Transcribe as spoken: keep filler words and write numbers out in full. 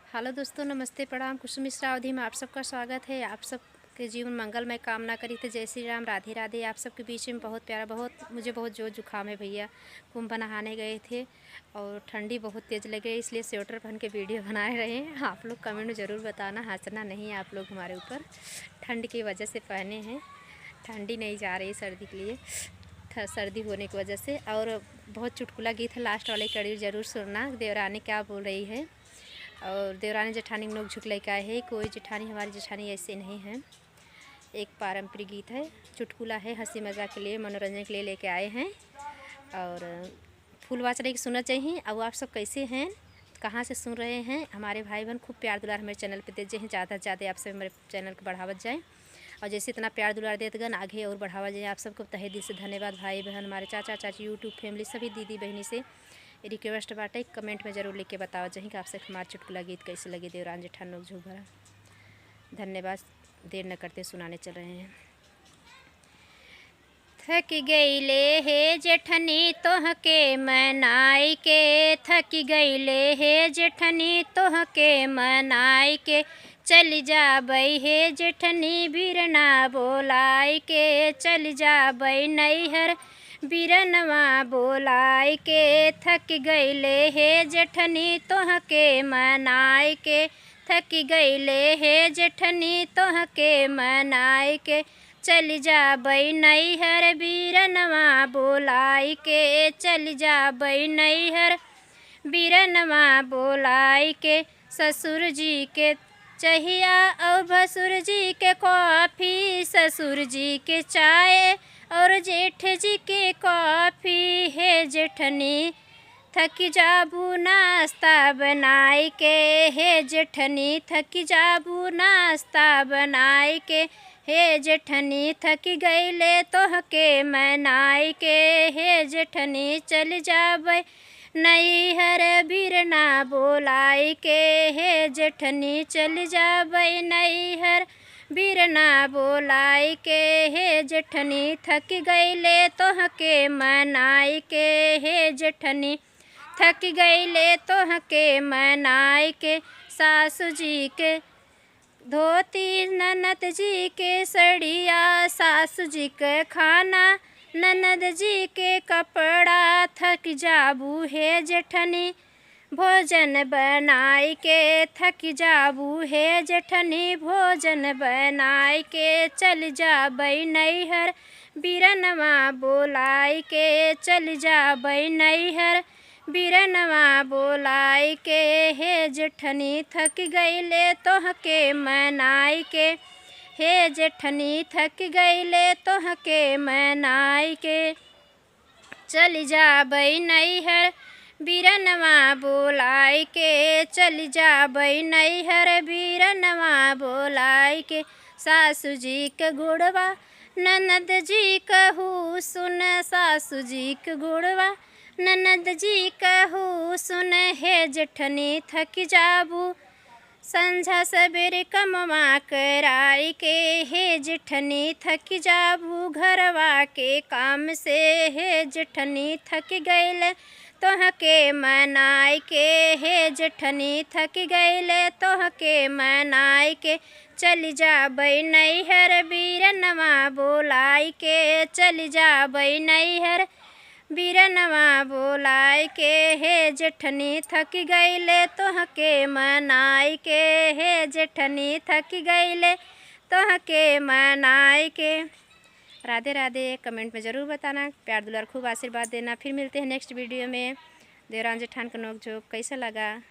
हेलो दोस्तों, नमस्ते, प्रणाम। कुसुम मिश्रा अवधी में आप सबका स्वागत है। आप सबके जीवन मंगलमय कामना करी थे। जय श्री राम, राधे राधे। आप सबके बीच में बहुत प्यारा, बहुत, मुझे बहुत जोर जुकाम है भैया। कुंभ नहाने गए थे और ठंडी बहुत तेज लगे, इसलिए स्वेटर पहन के वीडियो बनाए रहे हैं। आप लोग कमेंट में ज़रूर बताना, हंसना नहीं है आप लोग हमारे ऊपर। ठंड की वजह से पहने हैं, ठंडी नहीं जा रही सर्दी के लिए, थ-, सर्दी होने की वजह से। और बहुत चुटकुला गीत है, लास्ट वाली कड़ी ज़रूर सुनना, देवरानी क्या बोल रही है। और देवरानी जेठानी के नोक झुक लेके आए हैं, कोई जेठानी हमारी जेठानी ऐसे नहीं है। एक पारंपरिक गीत है, चुटकुला है, हंसी मजाक के लिए, मनोरंजन के लिए लेके आए हैं। और फुलवा चढ़े के सुनना चाहिए। और आप सब कैसे हैं, कहाँ से सुन रहे हैं? हमारे भाई बहन खूब प्यार दुलार हमारे चैनल पे दे, जैसे ज़्यादा से ज़्यादा आप सब हमारे चैनल को बढ़ावत जाए। और जैसे इतना प्यार दुलार देत गन, आगे और बढ़ावा जाए। आप सबको तहे दिल से धन्यवाद भाई बहन, हमारे चाचा चाची, यूट्यूब फैमिली, सभी दीदी बहनी से रिक्वेस्ट बाटे, कमेंट में ज़रूर लिख के बतावा जाए कि आप सब हमारे चुटकुला गीत कैसे लगे, देवरान जेठान नोक झोंक भरा। धन्यवाद, देर न करते सुनाने चल रहे हैं। थक गईले हे जेठनी तोहके मनाई के, थक गईले हे जेठनी तोहके मनाई के। चल जाबई हे जेठनी बिरना बोलाई के, चल जाबई नैहर बिरनवा बोलाई के। थक गईले हे जेठनी तोहके मनाई के, थक गईले हे जेठनी तोहके मनाई के। चल जाबई नैहर बिरनवा बोलाई के, चल जाबई नैहर बिरनवा बोलाई के। ससुर जी के चहिया और भसुर जी के कॉफी, ससुर जी के चाय और जेठ जी के कॉफी। हे जेठनी थक जाबू नाश्ता बनाई के, हे जेठनी थक जाबू नाश्ता बनाई के। हे जेठनी थक गईले तोहके मनाई के, हे जेठनी चल जाबे नैहर बिरना बोलाई के। हे जेठनी चल जाबे नैहर बिरना बोलाई के। हे जेठनी थक गईले तोहके मनाई के, हे जेठनी थक गईले तोहके मनाई के। सासु जी के धोती, ननद जी के सड़िया, सासु जी के खाना, ननद जी के कपड़ा। थक जाबू हे जेठनी भोजन बनाई के, थक जाबू हे जेठनी भोजन बनाई के। चल जाबे नैहर बिरनवा बोलाई के, चल जाबे नैहर बिरनवा बोलाई के। हे जेठनी थक गईले तोहके मनाई के, हे जेठनी थक गईले तोहके मनाई के। चल जाबे नैहर बिरनवा बोलाई के, चल जाबे नैहर बिरनवा बोलाई के। सासु जी के गुड़वा ननद जी कहू सुन, सासु जी के गुड़वा ननद जी कहू सुन। हे जेठनी थक जाबू संझा सबेरे कमवा कराई के, हे जेठनी थक जाबू घरवा के काम से। हे जेठनी थक गईले तोहके मनाई के, हे जेठनी थक गईले तोहके मनाई के। चल जाबे नैहर बिरनवा बोलाई के, चल जाबे नैहर बिरनवा बोलाई के। हे जेठनी थक गईले तोहके मनाई के, हे जेठनी थक गईले तोहके मनाई के। राधे राधे। कमेंट में ज़रूर बताना, प्यार दुलार खूब आशीर्वाद देना। फिर मिलते हैं नेक्स्ट वीडियो में। देवरान जेठान का नोक झोंक कैसा लगा,